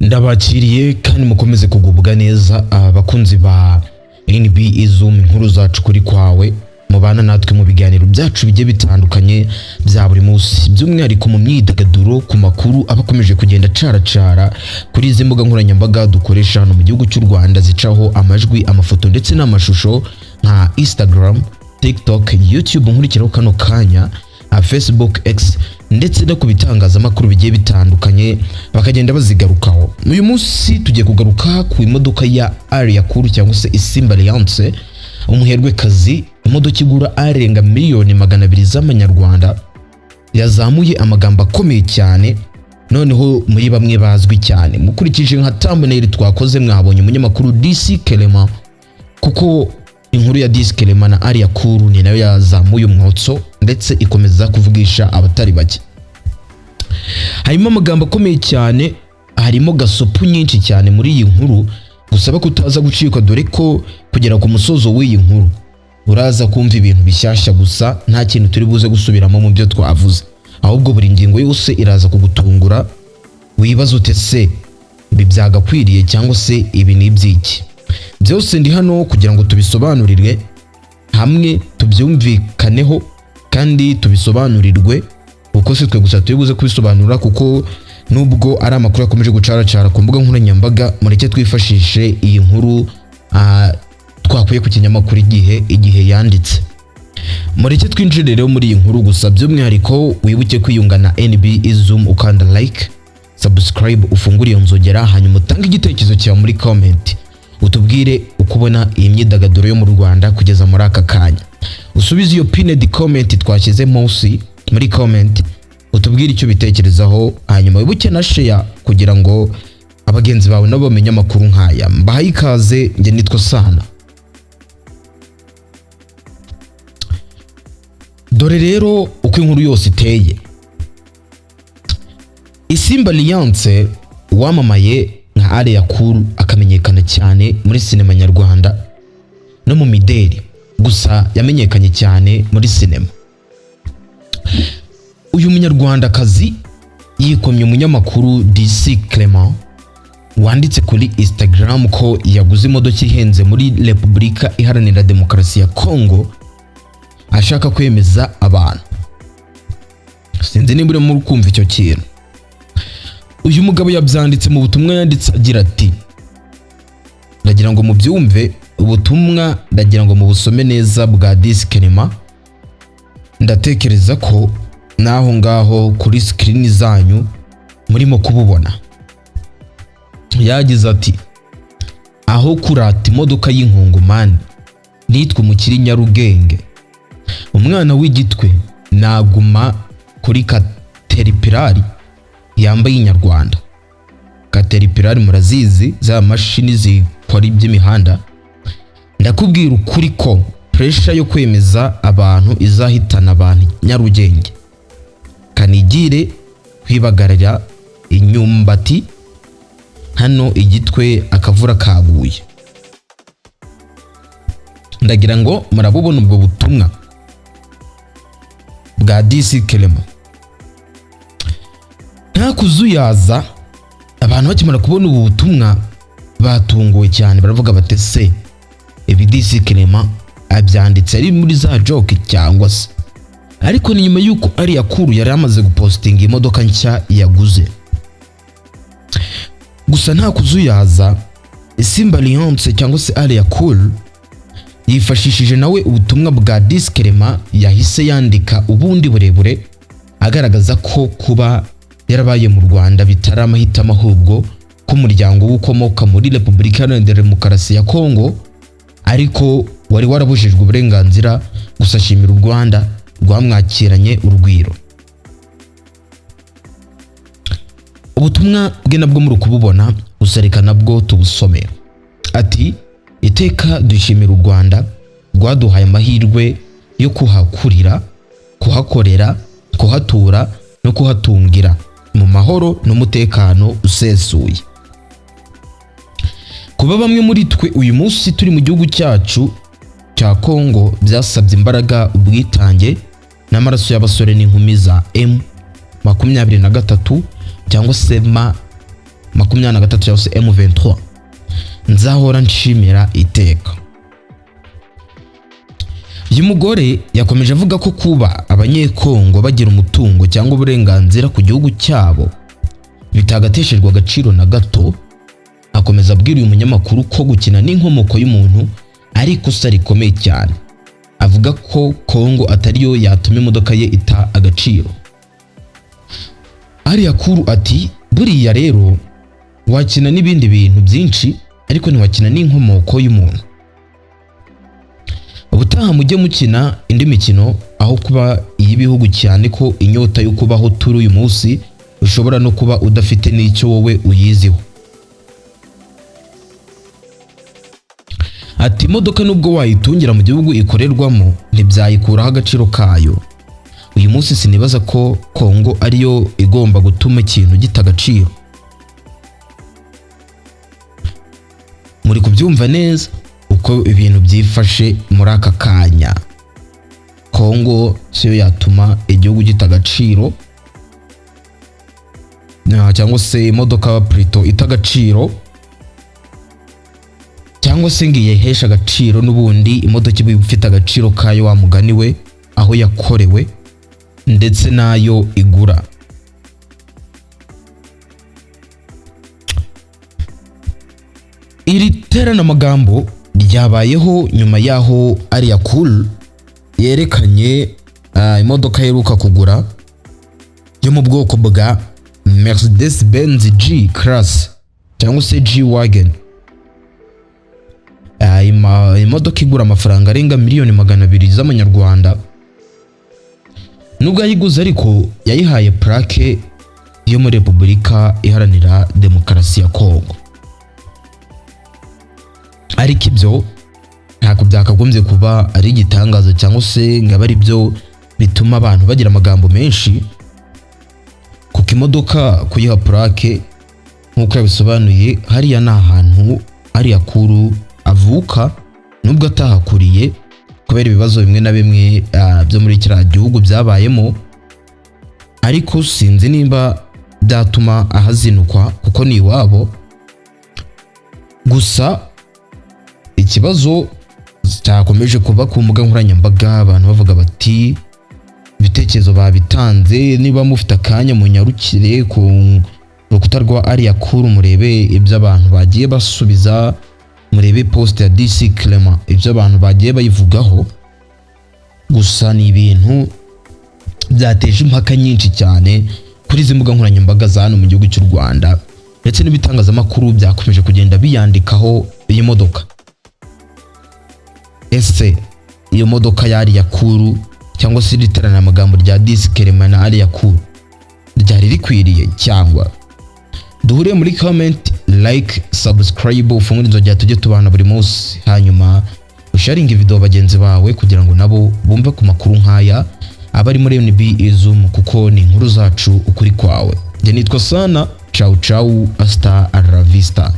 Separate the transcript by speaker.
Speaker 1: Ndabakiriye kandi mukomeze kugubwa neza, abakunzi ba NB Izum, inkuru zacu kuri kwawe, mubana natwe mu biganiro byacu bigiye bitandukanye bya buri munsi, by'umwihariko mu myidagaduro, ku makuru aba akomeje kugenda acaracara kuri izi mbuga nkoranyambaga dukoresha hano mu gihugu cy'u Rwanda, zicaho amajwi, amafoto ndetse n'amashusho nka Instagram, TikTok, YouTube nkurikiraho kano kanya, Facebook, X, ndetse no ku bitangazamakuru bigiye bitandukanye bakagenda bazigarukaho. Uyu munsi tugiye kugaruka ku imodoka ya Alliah Cool cyangwa se Isimbi Alliance, umuherwekazi, imodoka igura arenga miliyoni 200 z'amanyarwanda, yazamuye amagambo akomeye cyane noneho muri bamwe bazwi cyane. Mukurikije nka thumbnail twakoze, mwabonye umunyamakuru DC Clement, kuko inkuru ya DC Clement na Alliah Cool ni nayo yazamuye umwotso ndetse ikomeza kuvugisha abatari bake. Harimo amagambo akomeye cyane, harimo gasopu nyinshi cyane muri iyi nkuru, gusaba kutaza gucikwa, dore ko kugera ku musozo w'iyi nkuru uraza kumva ibintu bishyashya gusa. Nta kintu turi buze gusubiramo mu byo twavuze, ahubwo buri ngingo yose iraza kugutungura, wibaza ute se ibi byagakwiriye cyangwa se ibi ni iby'iki? Byose ndi hano kugira ngo tubisobanurirwe hamwe, tubyumvikaneho kandi tubisobanurirwe, kuko si twe gusa turi buze kubisobanura, kuko nubwo ari amakuru yakomeje gucaracara ku mbuga nkoranyambaga, mureke twifashishe iyi nkuru twakuye ku kinyamakuru Igihe, Igihe yanditse. Mureke twinjire rero muri iyi nkuru, gusa by'umwihariko wibuke kwiyunga na NB Izum, ukanda like, subscribe, ufungure iyo nzogera, hanyuma utange igitekerezo cyawe muri comment, utubwire uko ubona iyi myidagaduro yo mu Rwanda kugeza muri aka kanya. Usubize iyo pinned comment twashyize munsi muri comment, utubwire icyo ubitekerezaho, hanyuma wibuke na share kugira ngo abagenzi bawe nabo bamenye amakuru nk'aya. Mbahaye ikaze, njye nitwa Sana. Dore rero uko inkuru yose iteye. Isimbi Alliance wamamaye nka Alliah Cool, akamenyekana cyane muri sinema nyarwanda no mu mideli, gusa yamenyekanye cyane muri sinema. Uyu munyarwandakazi yikomye umunyamakuru DC Clement wanditse kuri Instagram ko yaguze imodoka ihenze muri Repubulika Iharanira Demokarasi ya Congo, ashaka kwemeza abantu. Sinzi niba urimo kumva icyo kintu. Uyu mugabo yabyanditse mu butumwa yanditse agira ati, ndagira ngo mubyumve ubutumwa, ndagira ngo mubusome neza, bwa DC Clement. Ndatekereza ko n'aho ngaho kuri screen zanyu murimo kububona. Yagize ati: "Aho kurata imodoka y'inkongomani nitwe umukiri Nyarugenge, umwana w'Igitwe naguma kuri Caterpillar yambaye inyarwanda." Caterpillar murazizi, za mashini zikora iby'imihanda. "Ndakubwira ukuri ko pressure yo kwemeza abantu izahitana abantu Nyarugenge. Kanigire kwibagarira inyumbati hano Igitwe, akavura kaguye." Ndagira ngo murabubona ubwo butumwa bwa DC Clement. Nta kuzuyaza, abantu bakimara kubona ubu butumwa batunguwe cyane, baravuga bati: "Se ibi DC Clement abyanditse ari muri za joke cyangwa se?" Ariko ni nyuma y'uko Alliah Cool yari amaze gupostinga imodoka nshya yaguze. Gusa nta kuzuyaza, Isimbi Alliance cyangwa se Alliah Cool yifashishije nawe ubutumwa bwa DC Clement, yahise yandika ubundi burebure agaragaza ko kuba yarabaye mu Rwanda bitari amahitamo, ahubwo ko umuryango we ukomoka muri Repubulika Iharanira Demokarasi ya Kongo, ariko wari warabujijwe uburenganzira, gusa ashimira u Rwanda rwamwakiranye urugwiro. Ubutumwa bwe nabwo muri kububona, gusa reka nabwo tubusome. Ati: "Iteka dushimira u Rwanda rwaduhaye amahirwe yo kuhakurira, kuhakorera, kuhatura no kuhatungira mu mahoro n'umutekano usesuye. Kuba bamwe muri twe uyu munsi turi mu gihugu cyacu cya Kongo byasabye imbaraga, ubwitange n'amaraso y'abasore n'inkumi za M23 cyangwa se M 23 cyangwa se M23 nzahora nshimira iteka. Uyu mugore yakomeje avuga ko kuba Abanyekongo bagira umutungo cyangwa uburenganzira ku gihugu cyabo bitagateshejwe agaciro na gato. Akomeza abwira uyu munyamakuru ko gukina n'inkomoko y'umuntu ari ikosa rikomeye cyane. Avuga ko Kongo atariyo yatuma imodoka ye ita agaciro. Alliah Cool ati: "Buriya rero wakina n'ibindi bintu byinshi, ariko ntiwakina n'inkomoko y'umuntu. Ubutaha mujye mukina indi mikino aho kuba iy'ibihugu, cyane ko inyota yo kubaho turi uyu munsi ushobora no kuba udafite n'icyo wowe uyiziho." Ati: "Imodoka nubwo wayitungira mu gihugu ikorerwamo, ntibyayikuraho agaciro kayo. Uyu munsi sinibaza ko Kongo ariyo igomba gutuma ikintu gita agaciro." Muri kubyumva neza uko ibintu byifashe muri aka kanya. Kongo siyo yatuma igihugu gita agaciro, cyangwa se imodoka plutôt ita agaciro, cyangwa se ngo iyiheshe agaciro. N'ubundi imodoka iba ifite agaciro kayo wa mugani we, aho yakorewe ndetse n'ayo igura. Iri teranamagambo ryabayeho nyuma y'aho Alliah Cool yerekanye imodoka aheruka kugura yo mu bwoko bwa Mercedes Benz G Class cyangwa se G Wagon. Imodoka igura amafaranga arenga 200 miliyoni z'amanyarwanda. Nubwo yayiguze ariko, yayihaye plaque yo muri Repubulika Iharanira Demokarasi ya Kongo. Ariko ibyo ntabwo byakagombye kuba ari igitangaza cyangwa se ngo abe ari byo bituma abantu bagira amagambo menshi, kuko imodoka kuyiha plaque, nk'uko yabisobanuye, hariya ni ahantu Alliah Cool avuka, nubwo atahakuriye kubera ibibazo bimwe na bimwe byo muri kiriya gihugu byabayemo. Ariko sinzi nimba byatuma ahazinukwa kuko ni iwabo. Gusa ikibazo cyakomeje kuba ku mbuga nkoranyambaga, abantu bavuga bati ibitekerezo babitanze, niba mufite akanya munyarukire ku rukuta rwa Alliah Cool murebe ibyo abantu bagiye basubiza, murebe post ya DC Clement, ibyo abantu bagiye bayivugaho. Gusa ni ibintu byateje impaka nyinshi cyane kuri izi mbuga nkoranyambaga za hano mu gihugu cy'u Rwanda, ndetse n'ibitangazamakuru byakomeje kugenda biyandikaho iyi modoka. Ese iyo modoka ya Alliah Cool cyangwa se iri teranamagambo rya DC Clement na Alliah Cool ryari rikwiriye? Cyangwa duhure muri comment, like, subscribe, ufungure inzogera, tujye tubana buri munsi, hanyuma usharinge video bagenzi bawe kugira ngo nabo bumve ku makuru nk'aya aba ari muri NB Zoom, kuko ni inkuru zacu, ukuri kwawe. Njye nitwa Sana. Ciao ciao, hasta la vista.